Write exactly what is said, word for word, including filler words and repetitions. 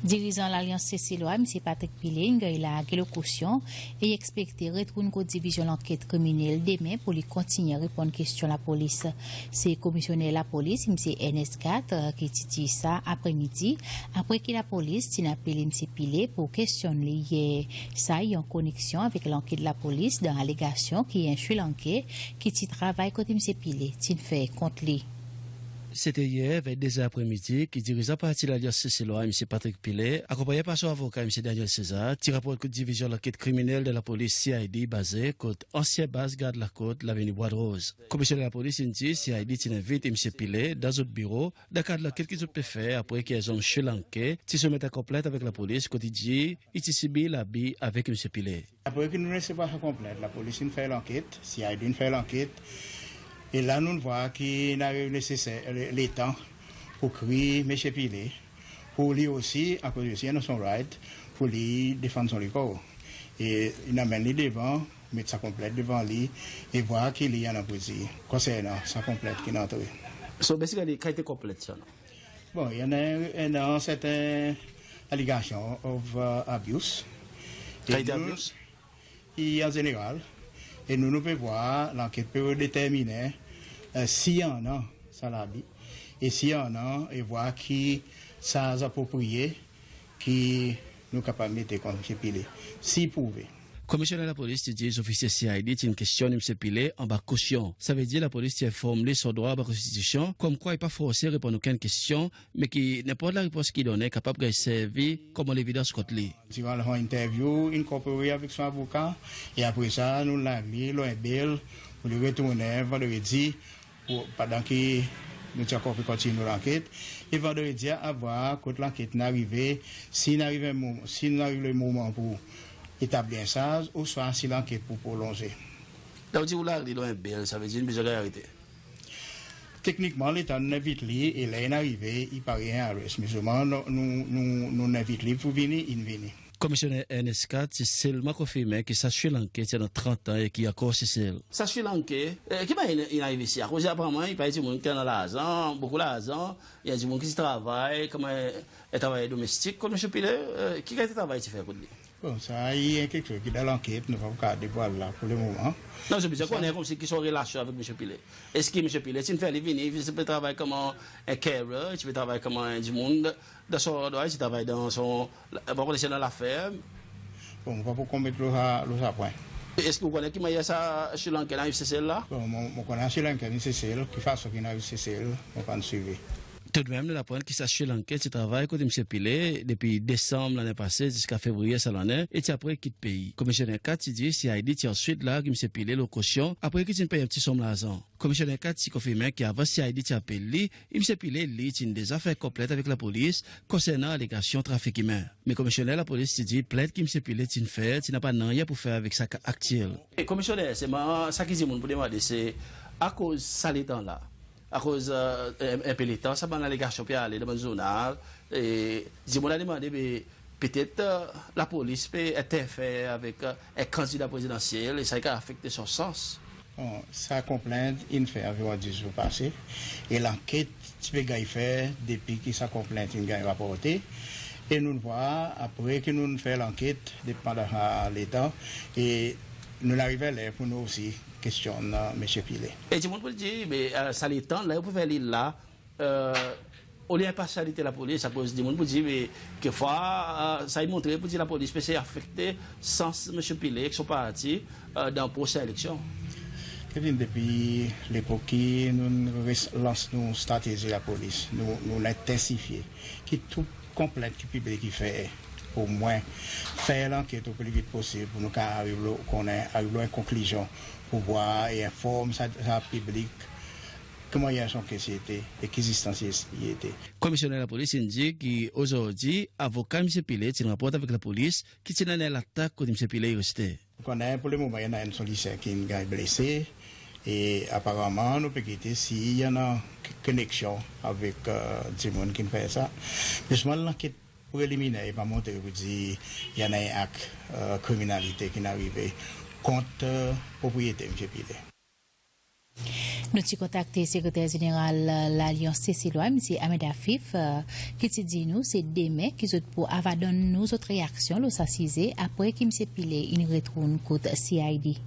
Dirizan Lalyans Seselwa, Msye Patrick Pillay, in ganny large lo kosyon e i ekspekte retourn kot Divizyon Lanket Kriminel demen pour li kontinyen reponn kestyon lapolis. Se Komisyoner Lapolis, Msye Ernest Katz, ki ti dir sa apre midi, apre ki lapolis ti'n apel Msye Pillay pour kestyonn li yer. Sa i an koneksyon avek lanket lapolis dan alegasyon ki en Sri Lanke ki ti travay kot Msye Pillay ti'n fer kont li. Se ti yer ver de zer apre midi ki dirizan parti Lalyans Seselwa, Msye Patrick Pillay, akonpannyen par son avoka, Msye Daniel César, ti raport kot Divizyon Lanket Kriminel dan lapolis, C I D, baze kot ansyen baz Gard Lakot, Laveni Bwadroz. Komisyoner lapolis in dir C I D ti'n envit Msye Pillay dan zot biro dan kad lanket ki zot pe fer apre ki en zonm Sri Lanke ti soumet en konplent avek lapolis kot i dir i ti sibir labi avek Msye Pillay. Apre ki nou'n resevwar sa konplent, lapolis in fer lanket, C I D in fer lanket, e la nou'n vwar ki in ariv neseser, le, letan pour kriy Msye Pillay, pour li osi, akoz li osi i annan son right pour li defann son lekor. E in anmenn li devan, met sa konplent devan li, e vwar ki li i annan pour dir konsernan sa konplent ki'n antre. So, basically, kalite konplent sa, non? Bon, i annan, i annan serten alegasyon of, uh, abuse. E kalite nou, abuse? I an zeneral. E nou, nou pe vwar, lanket pe determinen, e, si i annan sa labi. E si i annan, e vwar ki sarz apropriye ki nou kapab mete kont Msye Pillay, si i prouve. Komisyoner lapolis ti dir zofisye C I D ti'n kestyonn Msye Pillay anba kosyon. Savedir lapolis ti enform li son drwa anba Konstitisyon, konmkwa i pa forse reponn okenn kestyon, me ki nenport larepons ki i donnen kapab ganny servi konman levidans kont li. Diran son entervyou, in korpore avek son avoka, e apre sa, nou'n larg li lo en bel pour li retournen Vandredi, pour, pandan ki nou ti ankor pe kontinyen nou lanket. E Vandredi a, a vwar kot lanket in arive, si in ariv en mom-, si in ariv lemoman pour etabli en sarz, ouswa si lanket pou prolonze. Ler ou dir ou larg li lo en bel, savedir in bezwen ganny arete? Teknikman, letan nou'n envit li, e ler in arive, i parey en arrest. Me selman, nou, nou, nou, nou'n envit li pour vini, in vini. Komisyoner Ernest Katz ti selman konfirmen ki sa Sri Lanke ti annan trant an e ki i ankor Sesel. Sa Sri Lanke, e, ki mannyer in, in ariv isi? Akoz aparaman i parey dimoun ki annan larzan, bokou larzan, i annan dimoun ki ti travay konman en, en travayer domestik kot Msye Pillay, e, ki kalite travay ti fer kot li? Bon, sa i en keksoz ki dan lanket, nou pa pou kapab devwal la pour lemoman. Non, zot bezwen konnen konmsi ki son relasyon avek Msye Pillay. Eski Msye Pillay ti'n fer li vini, i ti pe travay konman en carer, i ti pe travay konman en dimoun dan son landrwa, i ti travay dan son, pa konnen si dan laferm? Bon, mon pa pou koment lo sa, lo sa pwen. Eski ou konnen ki mannyer sa Sri Lanke in ariv Sesel la? Bon, mon, mon konnen Sri Lanke in Sesel, ki fason ki in ariv Sesel, mon pa'n swiv. Toudmenm, nou'n aprann ki sa Sri Lanke ti travay kot Msye Pillay depi Desanm lannen pase ziska Fevriye sa lannen, e ti apre kit pei. Komisyoner Katz ti dir C I D ti answit larg Msye Pillay lo kosyon, apre ki ti'n pey en pti sonm larzan. Komisyoner Katz ti konfirmen ki avan C I D ti apel li, Msye Pillay, li, ti'n deza fer konplent avek lapolis konsernan alegasyon trafik imen. Me komisyoner lapolis ti dir plent ki Msye Pillay ti'n fer ti napa nanryen pour fer avek sa ka aktyel. E komisyoner, selman sa ki dimoun pou demande se akoz sa letan la? Akoz, e, en, en pe letan sa bann alegasyon pe ale dan bann zournal, e dimoun a demande, be, petet, e, lapolis pe enterfer avek, e, en kandida prezidansyel, e sa i kapab afekte son sans. Bon, sa konplent in fer anviron dis zour pase, e lanket ti pe ganny fer depi ki sa konplent in ganny raporte, e nou'n vwar, apre ki nou'n fer lanket, depi pandan sa letan, e nou'n ariv ler pour nou osi kestyonn, e, Msye Pillay. E dimoun pou dir, be, e, sa letan la, ou pou fer li la, e, olye enparsyalite lapolis, akoz dimoun pou dir, be, kekfwa, e, sa i montre pour dir lapolis pe esey afekte sans Msye Pillay ek son parti, e, dan prosen eleksyon. Kevin, depi lepok ki nou'n res-, lans nou stratezi lapolis, nou, nou'n entensifye ki tou konplent ki piblik i fer, omwen fer lanket o pli vit posib pour nou kapab ariv lo, konnen, ariv lo en konklizyon pour vwar e enform sa, sa piblik ki mannyer son kes i ete e ki zistans i ete. Komisyoner lapolis in dir ki ozordi, avoka Msye Pillay ti'n raport avek lapolis ki ti'n annan en latak kot Msye Pillay i reste. Ou konnen pour lemoman i annan enn solisiter ki'n ganny blese, e aparaman nou pe gete si i annan k-, koneksyon avek, e, dimoun ki'n fer sa. Me selman lanket preliminer i pa montre pour dir i annan en akt, e, kriminalite ki'n arive kont, e, propriyete Msye Pillay. Nou ti kontakte Sekreter Zeneral Lalyans Seselwa, Msye Ahmed Afif, ki ti dir nou se demen ki zot pou ava donn nou zot reaksyon lo sa size apre ki Msye Pillay in retourn kot C I D.